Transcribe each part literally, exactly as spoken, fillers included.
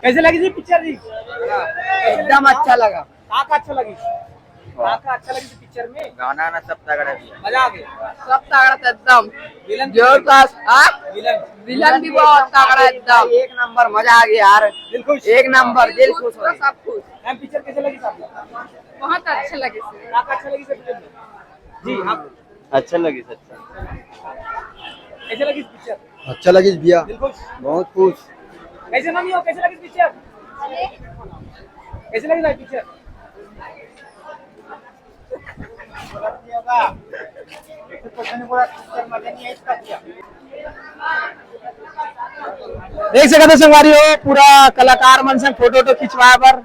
कैसे लगी जी पिक्चर जी? एकदम अच्छा लगा। का का अच्छा लगी? का का अच्छा लगी पिक्चर में? गाना ना सब तगड़ा भी है। मजा आ गया। सब तगड़ा था एकदम। विलन जोर का, हाँ? विलन। विलन भी बहुत तगड़ा एकदम। एक नंबर, मजा आ गया यार। दिल खुश। एक नंबर, दिल खुश हो गया। सब खुश। मैम, पिक्चर कैसे लगी साहब? बहुत अच्छा लगे सर। का का अच्छा लगी सर पिक्चर में? जी, आप अच्छा लगे सर। कैसे लगी पिक्चर? अच्छा लगे भैया। दिल खुश। बहुत खुश। कैसे नाम हो, कैसे लगी पिक्चर? कैसे लगी भाई पिक्चर? देख सकत हो संगवारी हो, पूरा कलाकार मन संग फोटो वोटो खिंचवाए बर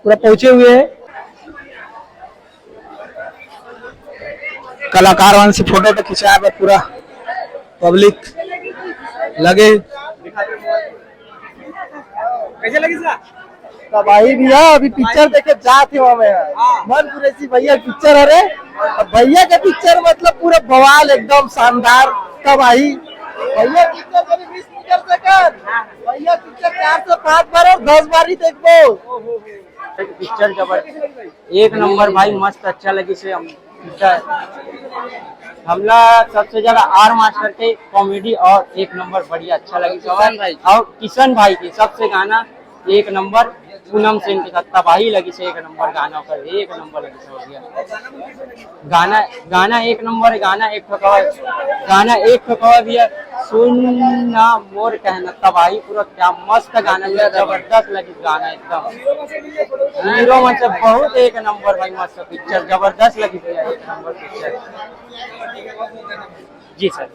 पूरा पहुंचे हुए हे। कलाकार मन से फोटो वोटो खिंचाए बर पूरा पब्लिक लगे। कैसे लगी सर? तबाही भैया, अभी पिक्चर देखे जात हे वहाँ में। हाँ। मन कुरैशी भैया पिक्चर, अरे अब भैया के पिक्चर मतलब पूरा बवाल, एकदम शानदार तबाही। भैया पिक्चर कभी मिस नहीं कर सकत। भैया पिक्चर चार से पांच बार और दस बार ही देखबो। पिक्चर जबरदस्त, एक नंबर भाई, मस्त अच्छा लगी से हम। हमला सबसे ज्यादा आर मास्टर के कॉमेडी और एक नंबर बढ़िया अच्छा लगी से। किशन भाई। और किशन भाई के सबसे गाना एक नंबर, पूनम सेन के साथ तबाही लगी से, एक नंबर गाना ओकर, एक नंबर लगी से भैया। गाना, गाना एक नंबर, गाना एक ठो कवा, गाना एक ठो कवा भैया, सुन ना मोर कहना, तबाही पूरा, क्या मस्त गाना भैया, जबरदस्त लगी गाना एकदम। हीरो मन से बहुत एक नंबर भाई, मस्त पिक्चर, जबरदस्त लगी भैया, एक नंबर पिक्चर। जी सर।